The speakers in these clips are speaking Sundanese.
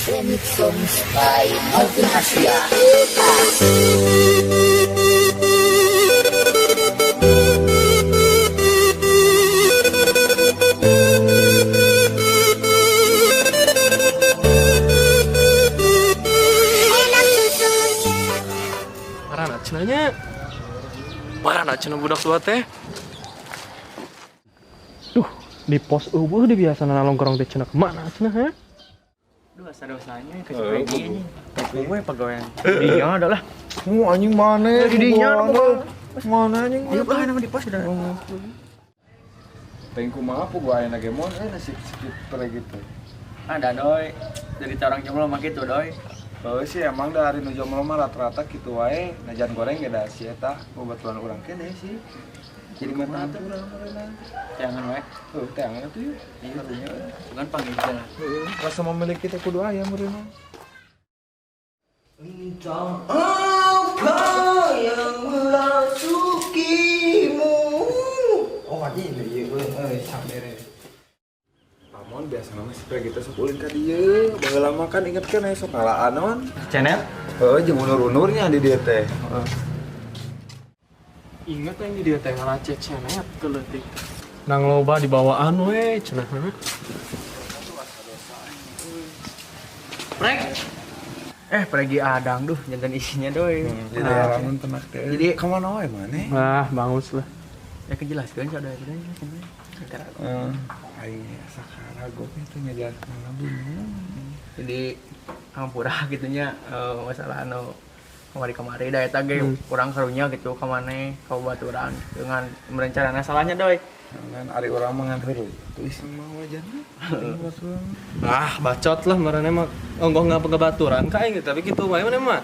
Remix Songs by Novin Asia. Enak susunya. Marana cenah nya. Marana cenah budak tua teh. Duh, di pos euweuh di biasa nongkrong teh cenah kemana cenah ha? Duh, asa dosanya ke si Peggy ini. Gue pegawai dinya adalah. Oh, anjing mana? Di dinya Mana anjing? Ayo lah nama di pos udah. Teuing kumaha puguh aya ge mon nasib sikit pre gitu. Ada doi. Dari orang jomblo mah gitu doi. Heuh sih emang dari nu jomblo mah rata-rata kitu wae, najan goreng ge da si eta babaturan urang keneh sih. Jadi mata urang meureunna. Jangan we. Heuh, teh angan atuh yeuh. Karunya. Bukan panggil jalan. Heuh, rasa memiliki teh kudu aya meureunna. Entah apa yang merasukimu. Oh, ini iya, sampai Pamon biasa mah si pre gitu sok ulin ka dieu. Baheula mah kan inget kan aya sok ngalaan naon. Channel? Heuh, jeung unur-unurnya di dieu teh. Heeh. Ingat yang di dia teh ngalacet cenah keleutik. Nang loba dibawaan we cenah ha. Prek. Pergi adang duh, jantan isinya doi. Jadi lamun tenak teh. Jadi- ka mana wae maneh? Ah, bangus lah. Ya kejelaskan sih ada itu. Eh, aing asa karago teh ngajelaskeun bingung. Jadi hampura gitunya masalah anu kemari-kemari da eta ge urang karunya gitu ka maneh ka babaturan dengan merencana salahnya doi. Ngan ari urang mah ngan heureuy. Tuh iseng mah wajahna. Ah, bacot lah marane mah. Onggoh nggak ngebaturan ka aing tapi kitu wae maneh mah.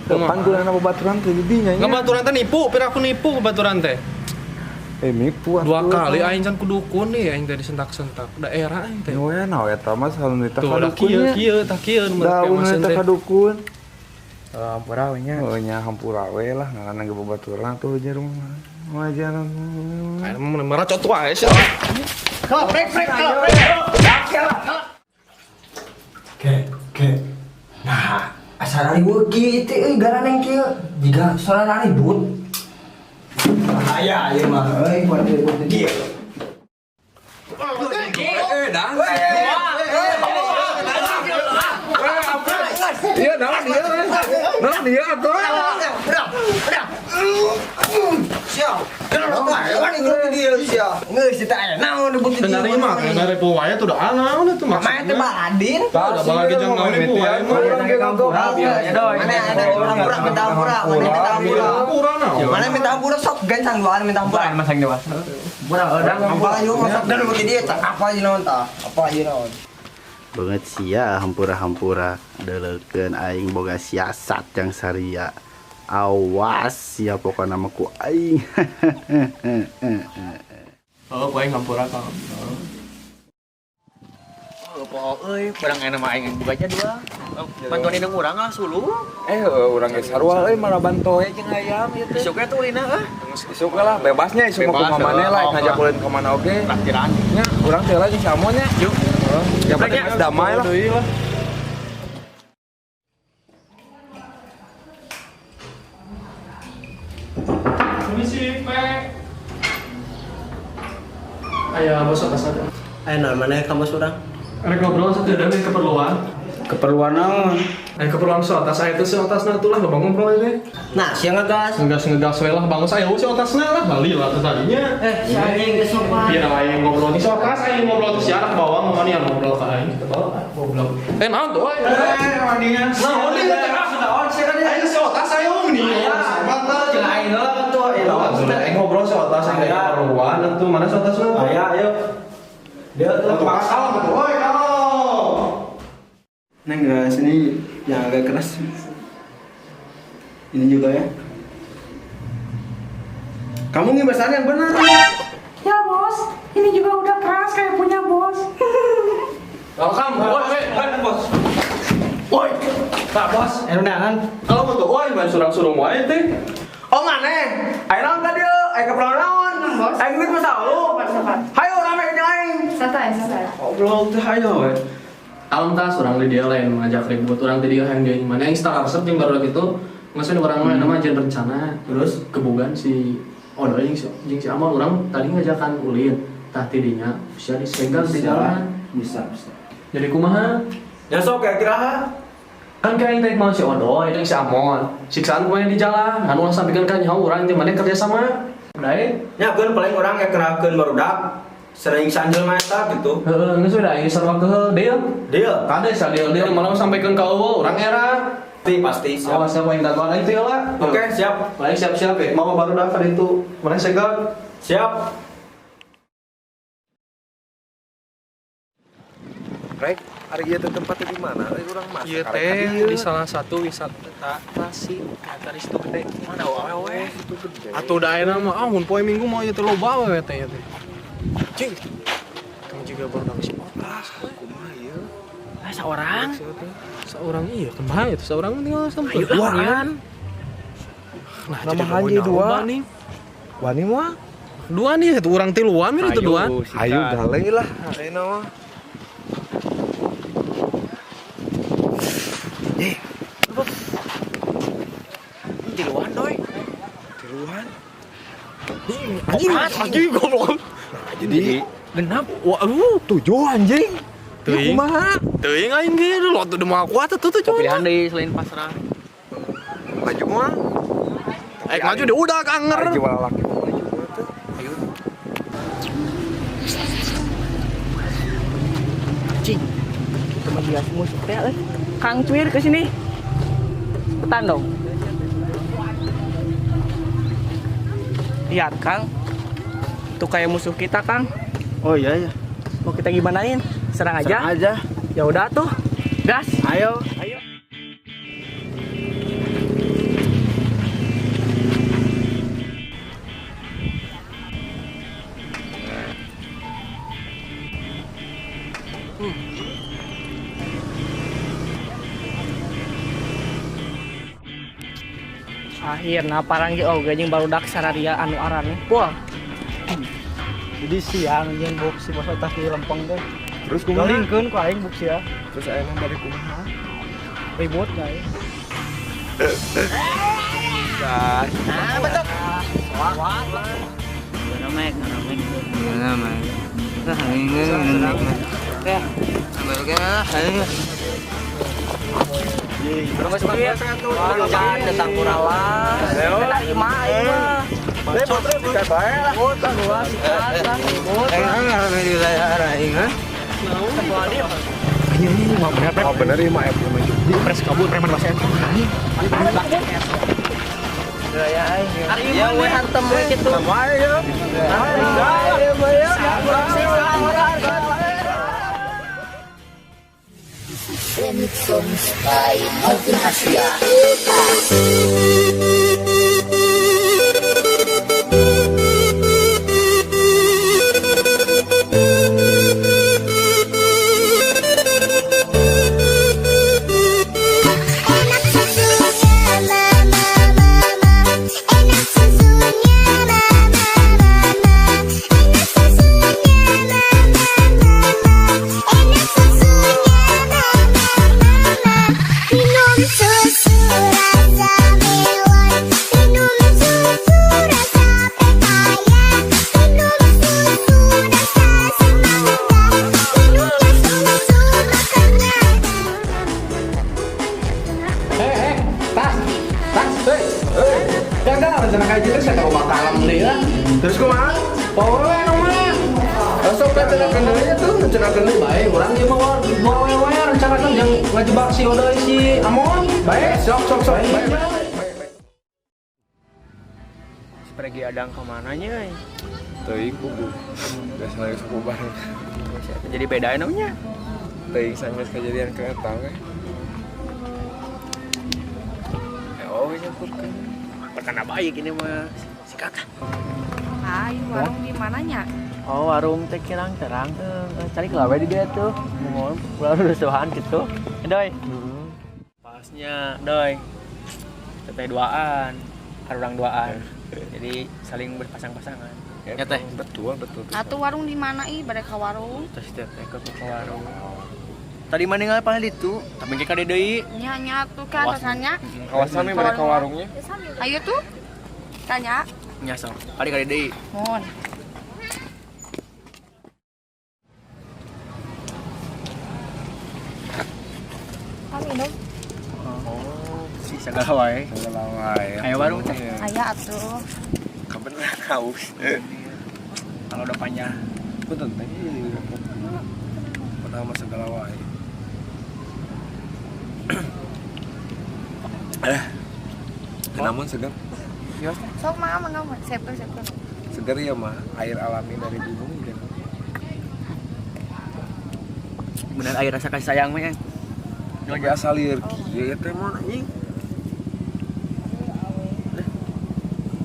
Kapan gunana babaturan teh di dinya nya? Ngebaturan teh nipu, pira aku nipu ngebaturan teh. Eh nipu atuh. Dua kali aing can kudukun nih aing teh disentak-sentak. Daerah aing teh. Nyoya na eta mah selalu nitah Tuh, ka da dukun kieu nya. kieu tah kieu nu Daun masen nitah teh. ka dukun. Hampura we nya. Oh nya hampura we lah ngaranna ge babaturan tuh jarum mah. Wajaran. Aing mah meracot wae sih. Ke, nah, asa rariweuh kieu teh euy garaneng kieu. Jiga suara ribut. Bahaya ieu mah euy buat ribut di dieu. Eh, dang. Iya, naon ieu? Naon ieu atuh? Sebenarnya mah karena ribu wae tuh udah naon itu Mana teh maksudnya. baladin? Udah balagi jeung naon ribu wae mah. Biasanya doi. Mana ada hampura minta hampura, mana minta hampura. Hampura naon. Mana minta hampura sok gancang duaan minta hampura. Bukan masa yang dewasa. Hampura urang Apa aja masuk dan ribut di dieu tah? Apa aja naon tah? Apa aja naon? Banget sia hampura-hampura deleukeun aing boga siasat yang saria. Awas sia pokona mah ku aing. Oh, aing hampura ka. Oh, poho euy, barang enak mah aing buka aja dua. Bantuan indung urang lah sulu. Eh, urang ge sarua euy malah bantoe jeung ayam ieu teh. Isuknya tuh lina ah. Isuk lah bebasnya isuk mah Bebas, kumaha maneh lah oh, ngajak ulin ka mana oge. Traktiran. Nya, urang teh lah jeung si Amon nya. Yuk. Heeh. Yang penting geus damai lah. Deui lah. Permisi, Pe. Aya bos atas ada. Ayo nah, mana kamu surang? Rek ngobrol satu ada keperluan. Keperluan naon? Aya keperluan so atas aya teh si otasna tuh lah bangun ngobrol teh. Nah, siang ngegas. Ngegas ngegas we lah bangun saya si otasna lah bali lah tuh tadinya. Eh, si anjing geus sopan. Biar aing ngobrol nih si otas aing ngobrol tuh si anak bawang ngomong nih ngobrol ke aing kita bawa ah goblok. Eh naon tuh aing. Eh, mendingan. Naon nih teh ah Naon sih kan aing si otas aing nih. Mantap, jeung aing heula atuh. Aing ngobrol si otas aing keperluan atuh mana si otasna? Aya, ayo. Dia tuh Kalem tuh, oi kalem. Neng enggak sini yang agak keras. Ini juga ya. Kamu ngibasannya yang benar. Ya bos, ini juga udah keras kayak punya bos. Welcome, woi, woi, bos. Woi, Pak bos. Undangan. Kalau mau tuh, woi, main surang-surang wae teh. Oh maneh, ayo naon ka dieu? Ayo keperluan naon? Bos. Aing duit masalah lu. Sabar, sabar. Hayo rame jeung aing. Santai, santai. Goblok teh hayo we. Kalem tas urang di dia lain ngajak ribut, urang di dia yang dia mana yang install resep jeung barudak itu ngesun urang mah nama jeung rencana terus kebugan si Odoy jeung si Amal urang tadi ngajakan ulin tah tidinya sia disegal di jalan. Bisa. Jadi kumaha? Ya sok kayak kira kan kayak teh mau si Odoy jeung si Amon. Siksaan kumaha di jalan, anu ulah sampikeun ka nyaho urang teh maneh kerja sama. Dae nya keun paling urang ekerakeun barudak. Sering sanjel mah eta gitu. Heeh, geus we da aing sarua keheul deal. Deal. Kade sa deal deal malah sampikeun ka eueuh urang era. Pasti siap. Awas siapa yang dagoan aing teh lah. Oke, siap. Lain siap-siap ya. Mau barudak ka ditu. Maneh segel. Siap. Rek, ari ieu teh tempatnya di mana? Ari urang mah. Ieu teh di salah satu wisata Tasik. Eta di situ gede. Mana awewe? Atuh da ayeuna mah ah mun poe Minggu mah ieu teh loba we teh ieu teh. Cing. Kamu juga baru si otas. Kumaha ieu? Ah, seorang. Seorang iya, kemana itu? Seorang tinggal sampai duaan. Nah, nama haji dua nih. Wani mah? Dua nih, itu orang tiluan itu dua. Ayo galeng lah. Ayeuna mah. Tiluan doi. Tiluan. Anjing, anjing goblok. Nah, jadi genap. Waduh, 7 anjing. Teuing. Kumaha? Teuing aing ge lo tuh moal kuat atuh tuh. Pilihan deui selain pasrah. Maju mah. Maju deh udah anger. Maju lalaki maju mah teh. Ayo. Cing. Teman dia musuh teh euy. Kang Cuir ke sini. Cepetan dong. Lihat Kang. Itu kayak musuh kita, Kang. Oh iya ya. Mau kita gimanain? Serang aja. Serang aja. Ya udah tuh. Gas. Ayo. Ayo. Akhirna paranggi oge jeung barudak sararia anu arane. Wah. Jadi siang jeung buk si bos otak di lempeng teh. Terus kumaha? Galingkeun ku aing buk sia. Terus ayeuna bade kumaha? Ribut nya aing. Nah, betul. Oh bener ini mah Pres kabur preman bahasa eta. Ya we hantem we kitu. Remix Songs by Novin Asia. Enak susunya mama mama, enak susunya mama mama, enak susunya mama mama, enak susunya mama mama. Minum susu rasa melon, minum susu rasa pepaya, minum susu rasa semangka, minumnya susu makannya. Tas, tas, hei, hei. Gagal rencana kayak gitu saya tahu bakal deui lah. Terus kumaha? Power we nu mah. Sok rencanakeun deui nya tuh, rencanakeun deui. Bae urang ieu mah mau we rencanakeun jeung ngajebak si Odoy si Amon. Bae, sok sok sok. Bae. Bae. Pergi adang kemana nya? Teuing kubu. Biasa lagi suku bareng. Jadi beda namanya. Teuing sanggeus kejadian ke eta we. Oh, nyampurkeun. Perkana baik ini mah si kakak. Ayo warung di mananya? Oh, warung teh kirang terang. Cari keluar di dia tuh. Mau pulang rusuhan gitu. Doi. Pasnya, doi. Teteh duaan, harurang duaan. Jadi saling berpasang-pasangan. Ya teh. Betul, betul. Atuh warung di mana ih? Bade ka warung. Terus teteh ke warung. Tadi mah ningali paling ditu, tapi ke kade deui. Nya nya tuh kan rasanya. Kawasan mi mereka warungnya. Ayo tuh. Tanya. Nya sok. Kade kade deui. Mohon. Minum. Oh, si segala wae. Segala wae. Ayo warung teh. Aya atuh. Kebeneran haus. Kalau udah panjang. Punten teh. Pertama segala wae. Namun segar. Sok mah mangga seper seper. Segar ya mah, air alami dari gunung gitu. Bener air rasa kasih sayang mah ya. Tapi asal lieur kieu teh mun anjing.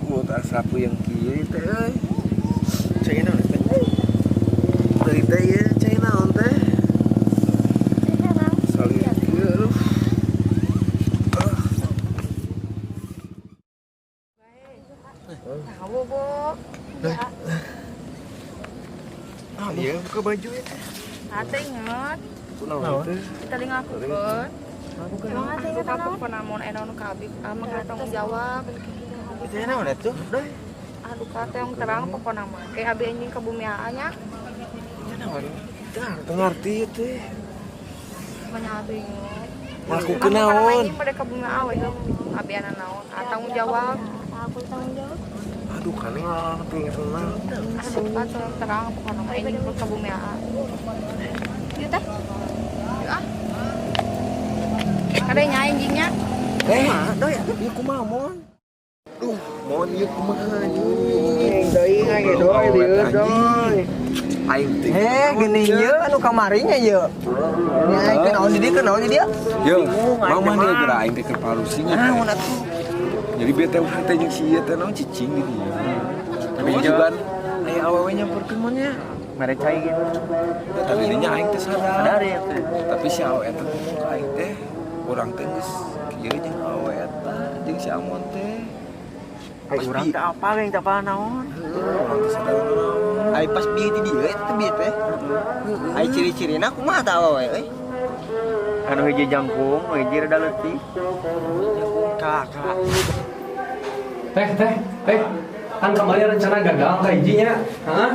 Mulut asap yang kieu teh euy. Cai naon teh? Teh teh ieu cai naon teh? Asal lieur kieu aduh. Tahu, Bu. Ah, iya buka baju ya teh. Ate inget. Kunaon teh? Kita ngakukeun. Emang ate inget aku namun enon ka abi amang tanggung jawab. Itu naon atuh, Doy? Aduh ka teh yang terang pokona mah. Kayak abi anjing ka bumi aa nya. Naon? Teu ngarti teh. Banyak abi inget. Ngakukeun naon? Anjing pada ka bumi aa we. Abi ana naon? Tanggung jawab. Aku tanggung jawab. Aduh kan ngarti tenang. Aduh ka terang pokona mah anjing ka bumi aa. Yuk teh. Yuk ah. Ada nya anjingnya. Eh, Doy, ieu kumaha mon? Duh, mon ieu kumaha anjing. Deui ge Doy, lieur Doy. Aing teh. Eh, geuning ieu anu kamari nya ieu. Nya aing teh naon di dieu, naon di dieu? Yo, mama dia geura aing teh keur parusing. Naon atuh? Jadi bete urang teh jeung si ieu teh naon cicing di dieu. Tapi juga aya awewe nyamperkeun mon nya. Mere cai gitu. Tapi dinya aing teh sadar. Sadar ya teh. Tapi si awewe eta ngomong ka aing teh, urang teh geus kieu jeung awewe eta jeung si Amon teh. Ai urang teh apal yang teh apal naon? Urang teh sadar naon. Ai pas bieu di dieu eta bieu teh. Ai ciri-cirina kumaha tah awewe euy? Anu hiji jangkung, nu hiji rada leutik. Kakak. Teh, teh, teh. Kan kemarin rencana gagal ka hijinya. Heeh.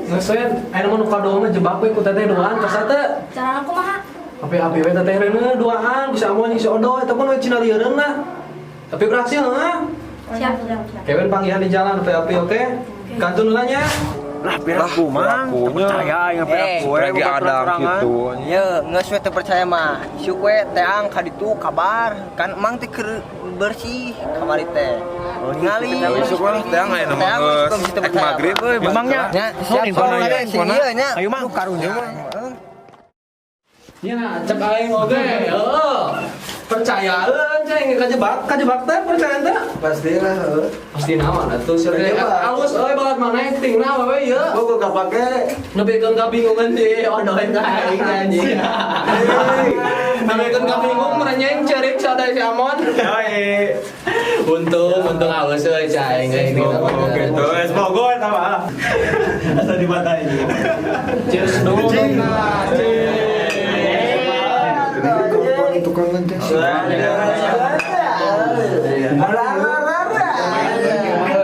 Geus we aya mah nu kadua mah jebak we ku teteh duaan tos teh. Cara kumaha? Api-api we teteh reuneuh duaan ku si Amon jeung si Odo eta pun we cina lieureun lah. Tapi berhasil heeh. Siap, siap, siap. Kevin panggilan di jalan api-api oke? Kantun heula nya. Lah piraku mang, percaya aing piraku we Lagi ada gitu. Ye, geus we teu percaya mah. Syuk we teang ka ditu kabar. Kan emang teh keur bersih kamari teh. Ningali. Syuk we teang aya mah geus ek magrib euy. Memangnya nya siap ieu nya. Ayo mang karunya. Nya cek aing oge. Heeh. Percayaeun ceng kajebak, kajebak teh percaya teh? Pastilah heuh. Pasti naon atuh sia teh alus euy balat maneh tingna we ieu. Gua gak pake. Nepikeun kabingungan si Odoy ka aing anjing. Nepikeun kabingung merenyeng cerik sadaya si Amon. Untung untung alus euy si aing euy. Gitu, wes bogo eta mah. Asa dibatai. Cheers dulu dong nah. Cheers. Tukang ngentes.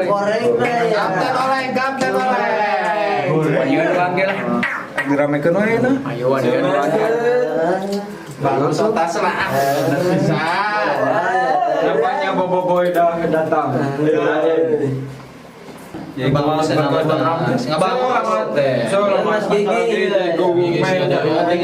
Goreng teh. Kapten oleng, kapten oleng. Ayo bangke lah. Diramekeun we nah. Ayo ayo bangke. Bangun sotas lah. Bisa. Nampaknya Bobo Boy dah datang. Ya, bangun teh. Mas Gigi, Mas Gigi.